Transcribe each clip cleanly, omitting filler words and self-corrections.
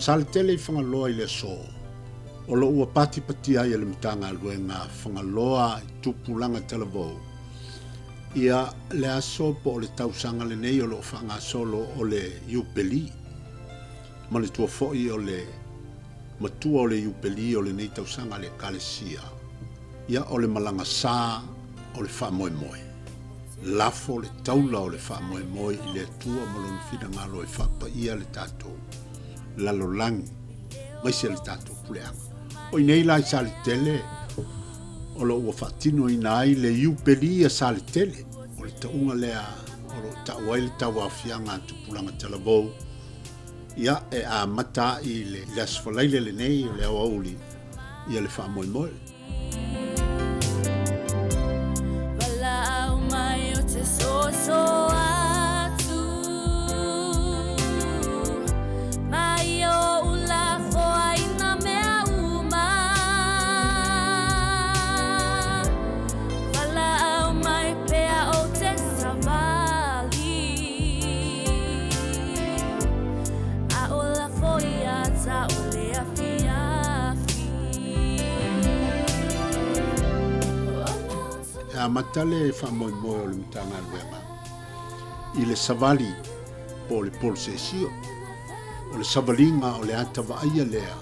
Saletele i Fagaloa i le aso, o lo o ua patipatia ai e le Matagaluega a Fagaloa i Tupulaga Talavou, ia le aso po o le tausaga lenei o lo o faagasolo o le Iupeli. Manatua foi o le matua o le Iupeli o lenei tausaga a le Ekalesia, ia o le malaga sa o le faamoemoe. Lafo le taula o le faamoemoe i le Atua ma Lona finagalo e faapaia le tatou lalolagi aemaise le tatou puleaga. O i nei la i Saletele o lo o ua faatinoina ai le Iupeli a Saletele, o le tauga lea o lo o tau ai le tauaofiaga a Tupulaga Talavou, ia e amata ai i le Aso Faraile lenei o le aoauli ia le faamoemoe. Valaau mai o te soso atu Mai oʻu lafo ai nā mea uma Valaau mai pea ou te savali A o lafo ia ta'u le afiafi E amata le faamoemoe o le Matagaluega i le savali po o le polosesio. O le savaliga o le ata vaaia lea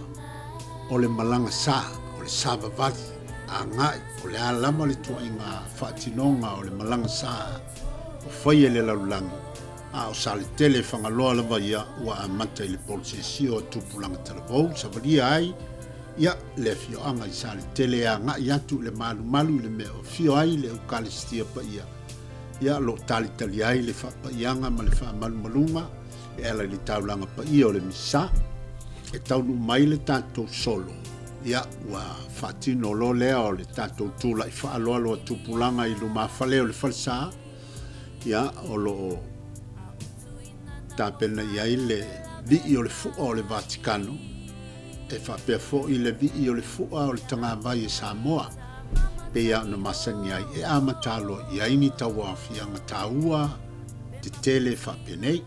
o le malaga sa, o le savavali agai, o le a lava le tuaiga faatinoga o le malaga sa o faia e le lalolagi, a o Saletele Fagaloa lava ia ua amata i le polosesio a Tupulaga Talavou, savalia ai ia le afioaga i Saletele e agai atu i le malumalu i le mea o afio ai le Eukalisitia Paia, ia o lo o talitali ai le faapaiaga ma le faamalumaluga e ala i le taulaga paia o le Misa. E taunuu mai le tatou solo, ia ua faatino loa lea o le tatou tulai faaaloalo a tupulaga i lumafale o le falesa, ia o lo o tapena i ai le vii o le fua o le Vatikano, e faapea foi le vii o le fua o le tagavai e Samoa, pei lava ona masani ai e amata aloa i ai ni tauaofiaga taua tetele faapenei.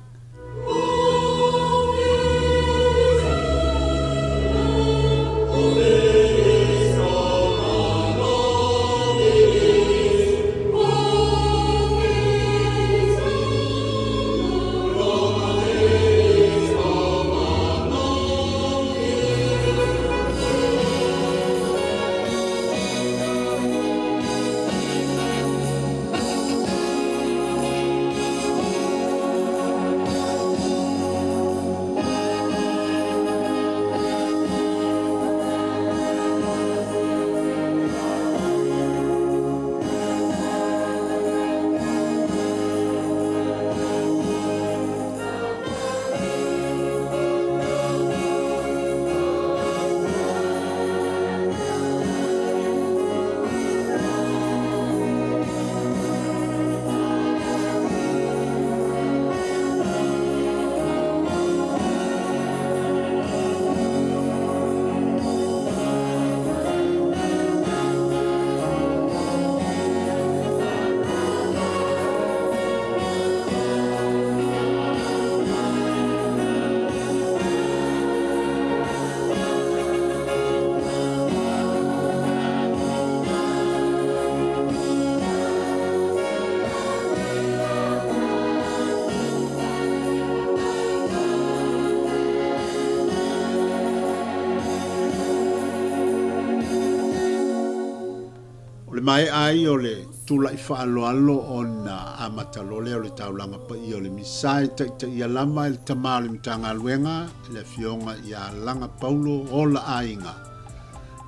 O le maea ai o le tulai faaaloalo ona amata loa lea o le taulaga paia o le Misa e taitaia lava e le tama o le Matagaluega, le Afioga ia Laga Paulo Ola Aiga.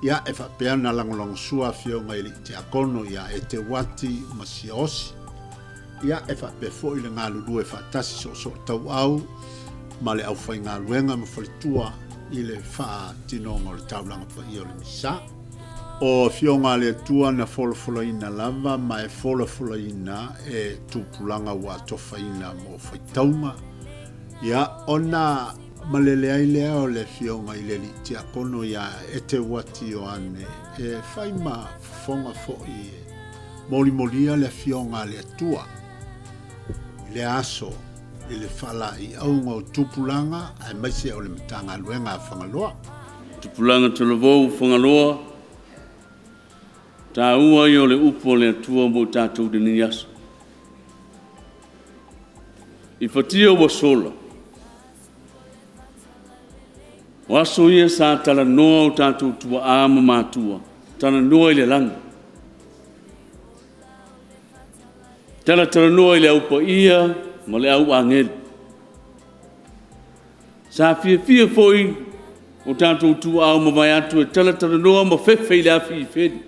Ia, e faapea ona lagolagosua Afioga i Alii Tiakono ia Eteuati ma Siaosi. Ia, e faapea foi le galulue faatasi soosootauau ma le aufaigaluega ma faletua i le faatinoga o le taulaga paia o le Misa. O Afioga a le Atua na folafolaina lava ma e folafolaina e tupulaga ua atofaina mo faitauga. Ia, ona malele ai lea o le Afioga i le Alii Tiakono ia Eteuati Ioane e fai ma fofoga foi e molimolia le Afioga a le Atua i lea aso. i le faalaeiauga o tupulaga aemaise o le Matagaluega a Fagaloa. Tupulaga talavou Fagaloa, taua ia o le upu a le Atua mo i tatou i lenei aso. I fatia ua sola, o aso ia sa talanoa o tatou tuaa ma matua, talanoa i le lagi, talatalanoa i le au paia ma le au agelu. Sa fiafia foi o tatou tuaa ua mavae atu e talatalanoa ma fefe i le afi i feli.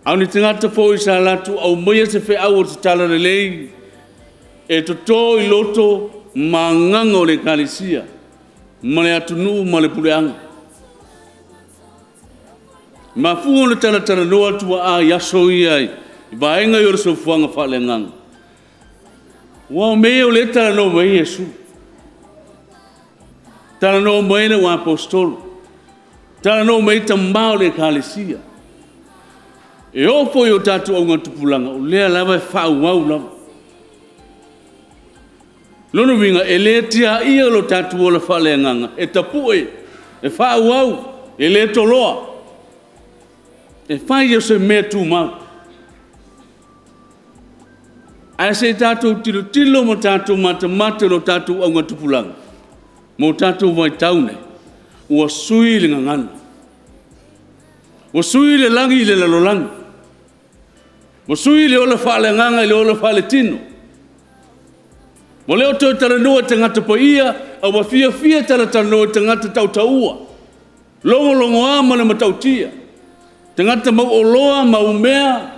A o ni tagata foi sa latou aumaia se feau o se talalelei e toto i loto ma agaga o le Ekalesia ma le atunuu ma le puleaga. Mafua ona talatalanoa tuaa i aso ia i vaega ia o le soifuaga faaleagaga, aua o mea ia o lea e talanoa mai ai Iesu, talanoa mai ai le auaposeitolo, talanoa mai ai tama o le Ekalesia. E oo foi i o tatou augatupulaga, o lea lava e faaauau lava. O lona uiga, e le tiaia lo tatou ola faaleagaga, e tapue, e faaauau, e le toloa. E fai o se mea tumau. Ae se i tatou tilotilo ma tatou matamata i lo tatou augatupulaga ma o tatou vaitau nei, ua sui le gagana, ua sui le lagi i le lalolagi, ua sui le ola faaleagaga i le ola faaletino. Ua le o toe talanoa i tagata paia, a ua fiafia e talatalanoa i tagata tautaua, logologoa ma le matautia, tagata mauoloa, maumea,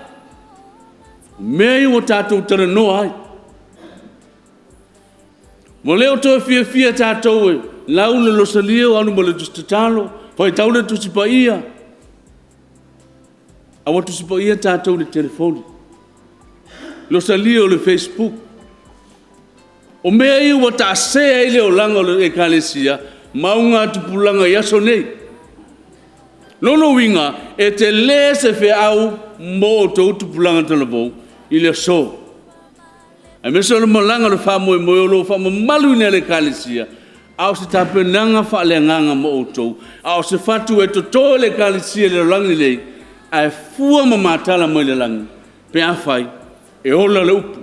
o mea ia ua tatou talanoa ai. Ua le o toe fiafia tatou e lau le Losalio alu ma le Tusi Tatalo, faitau le Tusi Paia, a ua Tusi Paia tatou i le telefoni, losalio le Facebook. O mea ia ua taase ai le olaga o le Ekalesia ma augatupulaga i aso nei. Lona uiga, e tele se feau mo outou tupulaga talavou i le aso, aemaise o le malaga o le faamoemoe o lo o faamamaluina e le Ekalesia, a o se tapenaga faaleagaga mo outou, a o se fatu e toto e le Ekalesia i le lalolagi nei, ae fua ma matala mai le lagi pe afai e ola le upu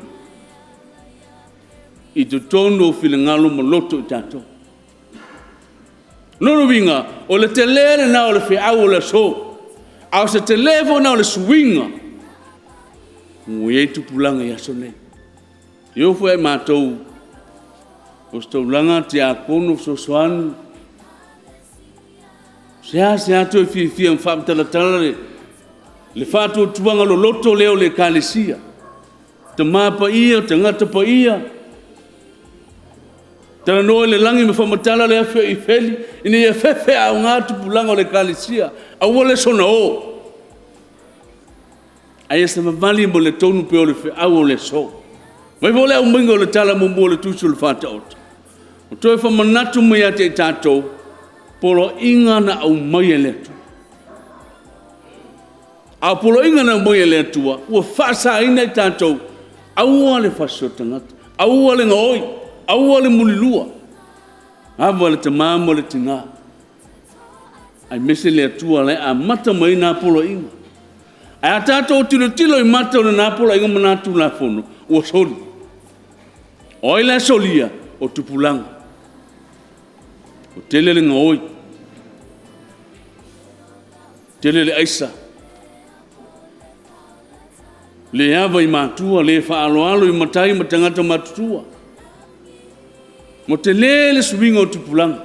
i totonu o finagalo ma loto o i tatou. Lona uiga, o le tele lena o le feau o le aso, a o se tele foi lena o le suiga ua i ai tupulaga i aso nei. E oo foi ia i matou o ositaulaga, tiakono, fesoasoani, seasea toe fiafia e faamatalatala le faatuatuaga loloto lea o le Ekalesia, Tama Paia, tagata paia, talanoa i le lagi ma faamatala le afi i Efeli ina ia fefe aoga tupulaga o le Ekalesia, aua le soona o, a ia savavali ma le tonu pea o le feau o le aso. Vaai foi le aumaiga o le tala muamua o le Tusi o le Faataoto, ua toe faamanatu mai ia te i tatou poloaiga na aumai e le Atua. A o poloaiga na aumai e le Atua, ua faasaina i tatou, aua le fasioti tagata, aua le gaoi, aua le mulilua, ava i le tama ma le tina, aemaise le Atua o la e amata mai ai na poloaiga. Ae a tatou tilotilo i mata o lena poloaiga ma na Tulafono, ua soli. O ai la e solia? O tupulaga. Ua tele le gaoi, tele le aisa, le ava i matua, le faaaloalo i matai ma tagata matutua. Ua tele le suiga o tupulaga.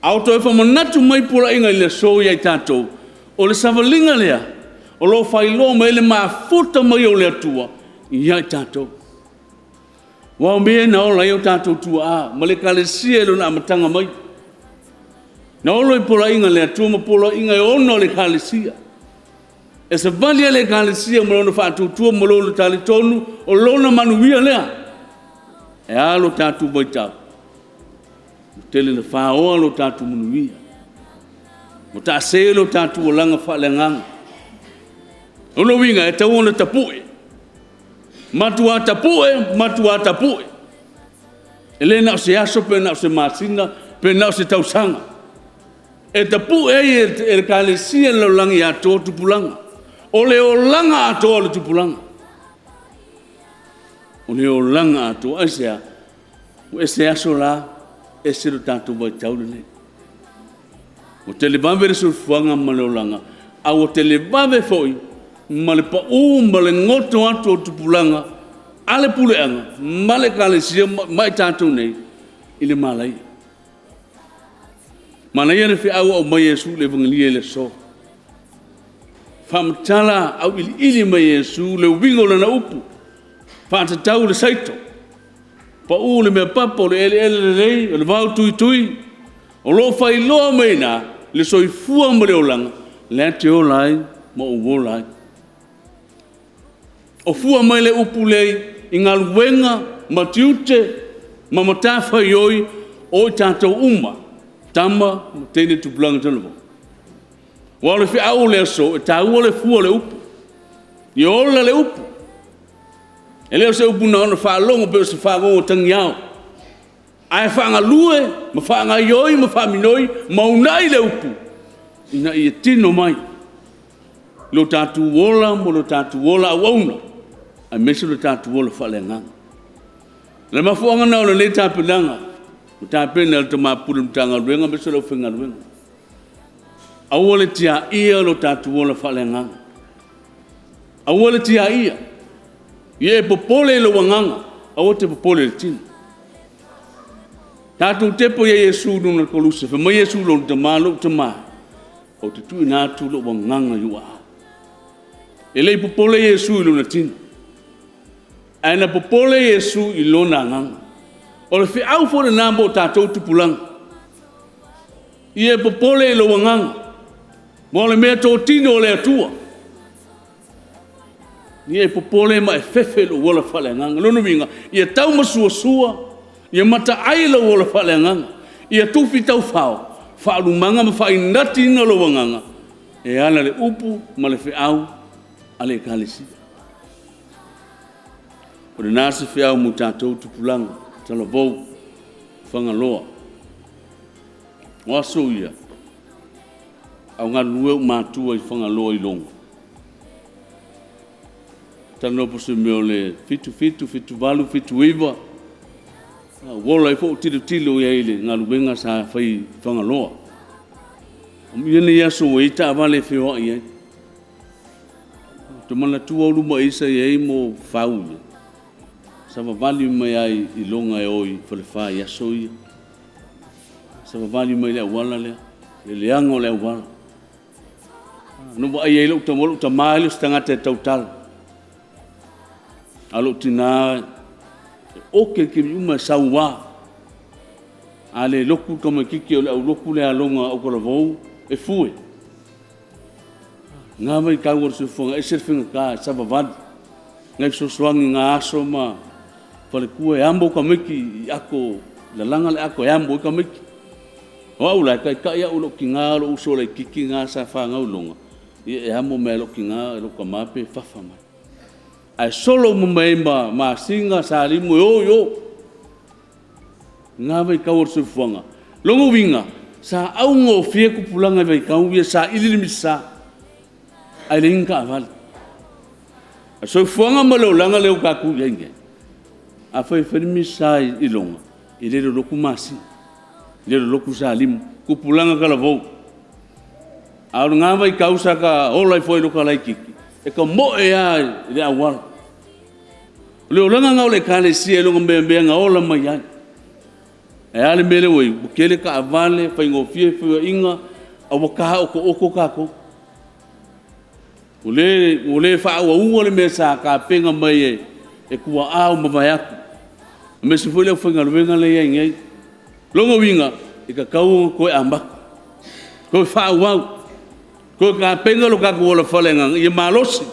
A o toe faamanatu mai poloaiga i le aso ia i tatou, o le savaliga lea o lo o faailoa mai ai le mafuta mai o le Atua ia i tatou. Aua o mea ia na ola ai o tatou tuaa ma le Ekalesia i lona amataga mai. Na ola i poloaiga a le Atua ma poloaiga e ona le Ekalesia. E savali lava le Ekalesia ma lona faatuatua ma lona talitonu, o lona manuia lea. E a lo tatou vaitau? Ua tele ina faoa lo tatou manuia, ua taase lo tatou olaga faaleagaga. O lona uiga, e tatau ona tapue. Matuā tapu'e, matuā tapu'e. E le na o se aso pe na o se masina pe na o se tausaga. E tapu'e ai e le Ekalesia i le lalolagi atoa tupulaga. O le olaga atoa o le tupulaga. O le olaga atoa. Aisea? Ua ese aso la, ese lo tatou vaitau lenei. Ua televave le soifuaga ma le olaga, a ua televave foi ma le pau ma le goto atu o tupulaga a le puleaga ma le ekalesia ma i tatou nei i le malaia. Manaia le feau ua aumai e Iesu i le Evagelia i le aso. Faamatala auiliili mai e Iesu le uiga o lana upu, faatatau i le saito, pau i le mea papa, o le eleele lelei, o le vao tuitui. O lo o faailoa mai i ina le soifua ma le olaga, lea e te ola ai ma ou ola ai. O fua mai le upu lea i galuega ma tiute ma matafaioi o i tatou uma, tama ma teine tupulaga talavou. Aua o le feau o le aso, e taua le fua o le upu. Ia ola le upu. E le o se upu na ona faalogo pei o se fagogo tagiao, ae faagalue ma faagaoioi ma faaminoi ma uunai le upu ina ia tino mai lo tatou ola ma lo tatou ola auauna, aemaise lo tatou ola faaleagaga. O le mafuaaga lena o lenei tapenaga ua tapena e le Tama Pule o le Matagaluega aemaise le aufaigaluega. Aua le tiaia lo tatou ola faaleagaga. Aua le tiaia. Ia e popole i lou agaga, aua e te popole i le tino. Tatou tepa ia Iesu i luga o le koluse, fai mai Iesu i lona Tama, Lou Tama, ou te tuuina atu lou agaga i ou aao. E le i popole Iesu i lona tino, ae na popole Iesu i lona agaga. O le feau foi lena mo tatou tupulaga. Ia e popole i lou agaga, ma o le meatotino a le Atua. Ia e popole ma e fefe i lou ola faaleagaga. O lona uiga, ia tau ma suasua, ia mataai lou ola faaleagaga, ia tufi taufao, faaulumaga ma faainatiina lou agaga e ala i le upu ma le feau a le Ekalesia. O lena se feau mo tatou tupulaga talavou, Fagaloa. O aso ia, a o galulue ou matua i Fagaloa i Logo, talanoa po o se mea o le 77, 78, 79, na ou ola ai foi ou tilotilo i ai i le galuega sa fai i Fagaloa. Amuia nei aso ua i ai taavale e feoai ai. Ou te manatua Ulumaisa sa i ai mo fau ia, savavali mai lava i Loga e o i Falefa i aso ia. Savavali mai i le auala lea, le leaga o le auala. Na ou vaai ai lou tama, o lou tama e le o se tagata e tautala. A o lou tina e oke i taimi uma, e saua. A le lotu le tamaitiiti o le aulotu lea a Loga autalavou e fue. I na vaitau o le soifuaga, e ese le faigata, e savavali. Nai fesoasoani i na aso ma faletua e amo tamaiti i ato, lalaga le ato e amo ai tamaiti. O au la, e taitai au e lou tina, lou uso laitiiti lena sa fanau i Loga, ia e amo mai lava e lou tina, lou tama pe fafa mai. Ae solo uma mai ai ma masina, salimu e o i o. I na vaitau o le soifuaga. Lona uiga, sa augofie tupulaga i vaitau ia e saili le misa, ae leai ni taavale. O le soifuaga ma le olaga lea ua tatou i ai nei, afai e fai le misa i Loga, e le lolotu Masina, e le lolotu Salimu, tupulaga talavou. A o lena vaitau sa ta ola ai foi i lota laitiiti, e ta moe lava i le auala. O le olaga lena o le ekalesia i lona meamea na ola mai ai. Ae a le mea lea ua i ai? Ua tele taavale, faigofie feoaiga, a ua taotooto tatou. Ua le faaauaua le mea sa tapena mai e tuaa ua mavae atu, aemaise foi le aufaigaluega lea e i ai nei. O lona uiga, e tatau ona toe amata, toe faaauau, toe tapena lo tatou ola faaleagaga ia malosi.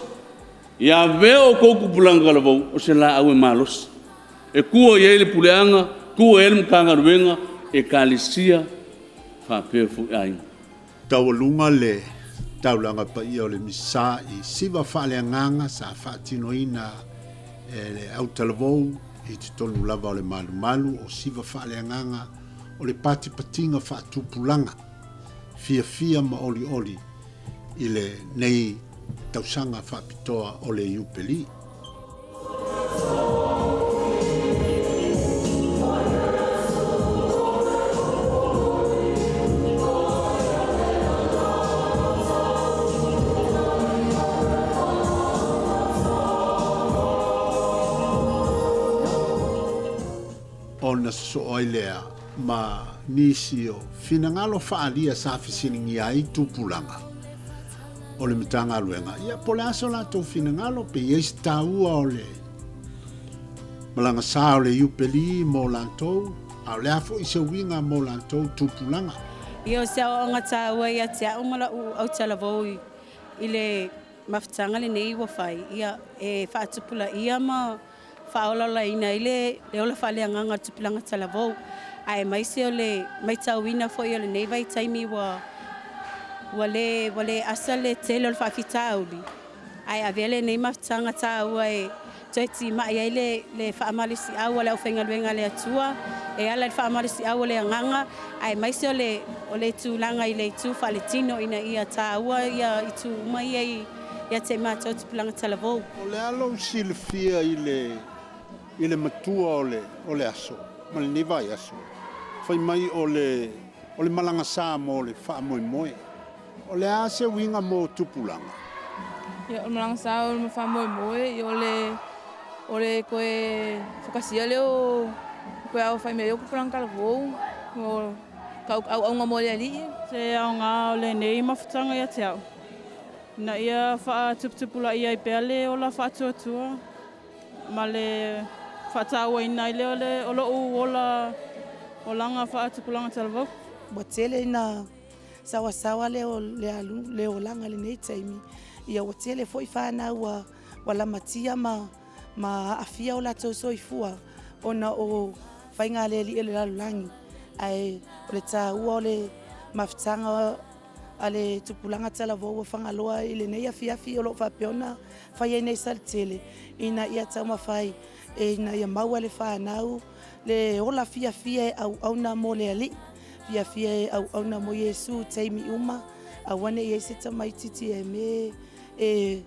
Ia avea outou tupulaga talavou o se laau e malosi, e tua i ai le puleaga, tua i ai le Matagaluega, ekalesia faapea foi aiga. Taualuga le taulaga paia o le Misa i siva faaleagaga sa faatinoina E le autalavou i totonu lava o le malumalu o siva faaleagaga o le patipatiga faatupulaga fiafia ma olioli i lenei tausaga faapitoa o le Iupeli. Ona sosoo ai lea ma nisi o finagalo faaalia sa fesiligia ai tupulaga o le Matagaluega, ia po o le a so latou finagalo, pe i ai se taua o le malaga sa o le Iupeli mo latou, a o le a foi se uiga mo latou tupulaga. Ia o se aoaoga taua ia te au ma la'u autalavou i le mafutaga lenei ua fai, ia e faatupulaia ma faaolaolaina ai le ola faaleagaga o le tupulaga talavou, aemaise o le matauina foi o lenei vaitaimi ua ua le ua le asa le tele o le faafitauli, ae avea lenei mafutaga taua e toe timai ai le faamalosiau a le aufaigaluega a le Atua e ala i le faamalosiau o le agaga, aemaise o le o le tulaga i le itu faaletino ina ia taua ia itu uma ia ia te i matou tupulaga talavou. O le a lou silafia i le i le matua o le o le aso ma lenei vaiaso, fai mai o le o le malaga sa mo le faamoemoe. O le a se uiga mo tupulaga? Ia, o le malaga sa o le faamoemoe, ia o le o le toe fakasia lea o toe aofai mai ai o tupulaga talavou, o auaunaga mo le Alii. Se aoga o lenei mafutaga ia te au, ina ia faatuputupulaia ai pea le ola faatuatua ma le faatauaina ai lea o le o lou ola olaga faatupulaga talavou. Ua tele ina saoasaoa le le alu le olaga i lenei taimi, ia ua tele foi fanau ua ua lamatia ma ma aafia o latou soifua ona o faiga a le alii o le lalolagi. Ae o le taua o le mafutaga a le tupulaga talavou o Fagaloa i lenei afiafi o lo o faapea ona fai ai nei Saletele ina ia taumafai ina ia maua e le fanau le ola fiafia e auauna mo le Alii, fiafia e auauna mo Iesu i taimi uma, aua ne i i ai se tamaitiiti e me e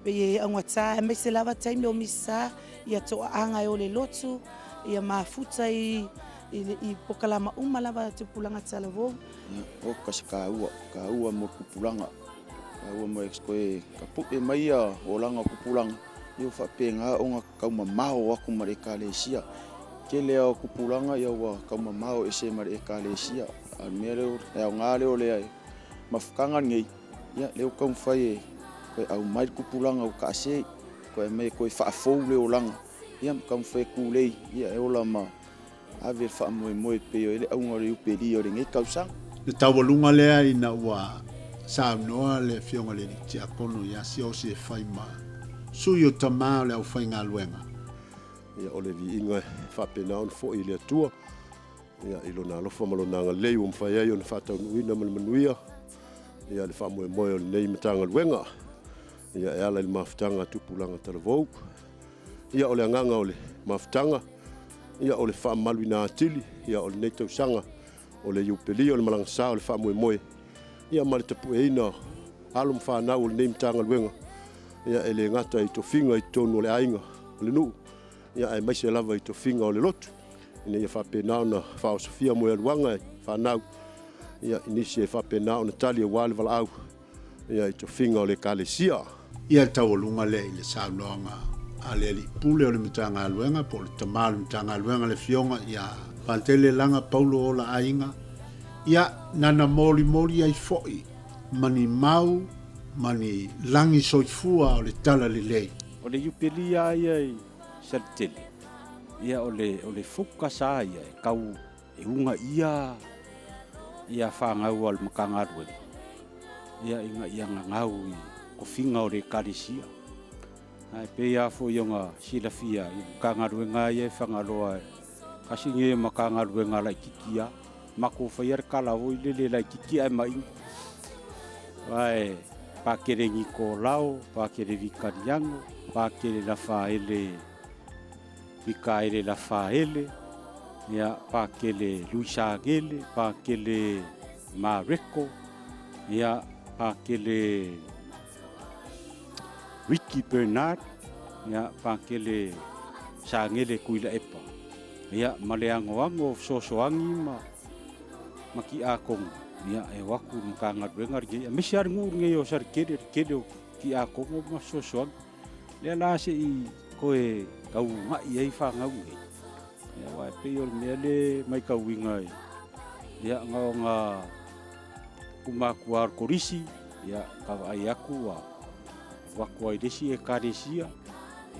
pei e augata aemaise lava taimi o Misa, ia toaaga e o i le lotu, ia mafuta i i polokalama uma lava a Tupulaga Talavou. Oka se taua, taua mo tupulaga, taua mo e toe tapue mai ia olaga o tupulaga, ia ua faapena ona taumamao atu ma le Ekalesia. Tele lava o tupulaga ia ua taumamao ese ma le Ekalesia, a o le mea lea, le aoga lea o le mafutaga lenei, ia lea ua taumafai e toe aumai le tupulaga ua taase, toe aumai e toe faafou le olaga, ia ma taumafai e tulei e ola ma ave le faamoemoe e pei o le auga o le Iupeli o lenei tausaga. Le taualuga lea ina ua saunoa le Afioga i le Alii Tiakono ia Siaosi e fai ma sui o tama o le aufaigaluega. Ia, o le viiga e faapena ona foi i le Atua, ia, i Lona alofa ma Lona agalelei ua mafai ai ona faataunuuina ma le manuia ia le faamoemoe o lenei Matagaluega, ia, e ala i le mafutaga a Tupulaga Talavou. Ia, o le agaga o le mafutaga, ia, o le faamamaluina atili, ia, o lenei tausaga o le Iupeli o le malaga sa o le faamoemoe, ia, ma le tapueina o alo ma fanau o lenei Matagaluega, ia, e le gata i tofiga i totonu o le aiga, o le nuu, ia, aemaise lava i tofiga o le lotu, ina ia faapena ona faaosofia moealuaga e fanau, ia, i nisi e faapena ona tali aua le valaau, ia, i tofiga o le Ekalesia. Ia le taualuga lea i le saunoaga a le Alii Pule o le Matagaluega po o le Tama o le Matagaluega le Afioga ia Patele Laga Paulo Ola Aiga, ia, nana molimoli ai foi ma ni mau ma ni lagi soifua o le talalelei. O le Iupeli lava ia i Saletele, ia o le o le focus lava ia e tau e uunaia ia fanau a le Matagaluega ia ina ia gagau i tofiga o le Ekalesia. Ae pei lava foi ona silafia i Matagaluega lava ia e Fagaloa, tasi lenei o Matagaluega laitiiti lava. Matou faia le tala foi lele laitiiti ae ma'i. Aua e Pakele Nikolao, Pakele Vitaliano, Pakele Lafaele. Mikaele Lafaele, ia, Pakele Luisa Agele, Pakele Mareko, ia, Pakele Ricky Bernard, ia, Pakele Sagele Kuilaepa, ia, ma le agoago o fesoasoani ma ma kiakogo, ia, e o atu i le Matagaluega lenei, aemaise lava le nuu lenei o Saletele, le tele o kiakogo ma fesoasoani. Lea la se i toe tauuna'i ai fanau nei, ia, aua e pei o le mea lea e matauina i, ia, na ona tumatua o le kolisi, ia, ka vaai atu ua alu atu ai i le isi Ekalesia,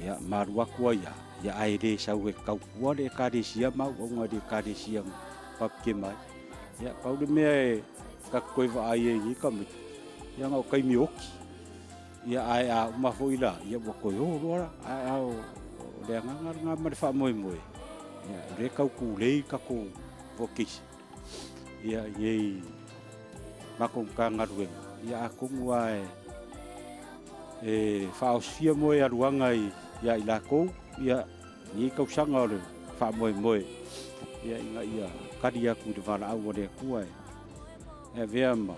ia, ma alu atu ai lava, ia, ae le sau e tautua le Ekalesia ma auauna i le Ekalesia na papeema ai. Ia, pau le mea e ta te toe vaai ai i nei tamaiti, ia na o taimi oti. Ia, ae a uma foi la, ia ua toe o loa la. Ae a o le agaga lena ma le faamoemoe, ia, o lea e tau tulei le tatou vocation, ia, i nei matou Matagaluega, ia atonu lava e, e faaosofia moe aluaga ia i latou, ia, i nei tausaga o le faamoemoe, ia, ina ia tali atu i le valaau a le Atua e avea ma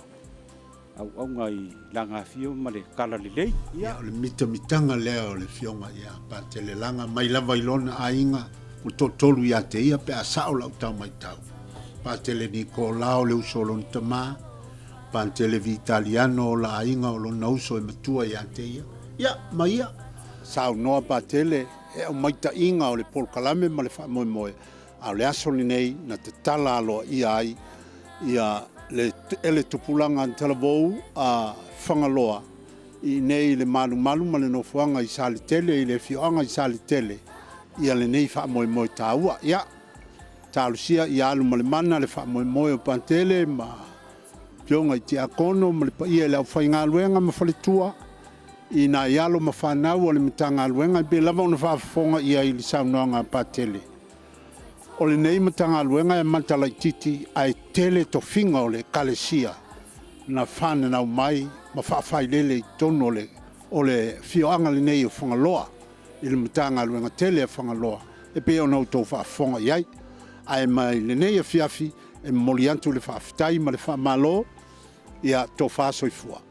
auauna i lana afio ma le talalelei. Ia, o le mitamitaga lea o le Afioga ia Patelelaga mai lava i lona aiga ua toatolu ia te ia pe a sao lau tau matau. Patele Nikolao le uso o lona tama, Patele Vitaliano o la aiga o lona uso e matua ia te ia. Ia, ma ia. Saunoa Patele e aumaitaiga o le polokalame ma le faamoemoe A o le aso lenei na tatala aloaia ai ia le e le tupulaga talavou a Fagaloa i inei i le malumalu ma le nofoaga i Saletele i le afioaga i Saletele ia lenei faamoemoe taua. Ia, talosia ia alu ma le mana le faamoemoe o Patele ma Afioga i Tiakono ma le paia i le aufaigaluega ma faletua i nai alo ma fanau a le Matagaluega e pei lava ona faafofoga i ai i le saunoaga a Patele. O lenei Matagaluega e amata laitiiti ae tele tofiga o le Ekalesia na fananau mai ma faafailele i totonu o le o le afioaga lenei o Fagaloa i le Matagaluega tele a Fagaloa e pei ona outou faafofoga i ai. Ae mai lenei afiafi e momoli atu le faafetai ma le faamalo, ia tofa soifua.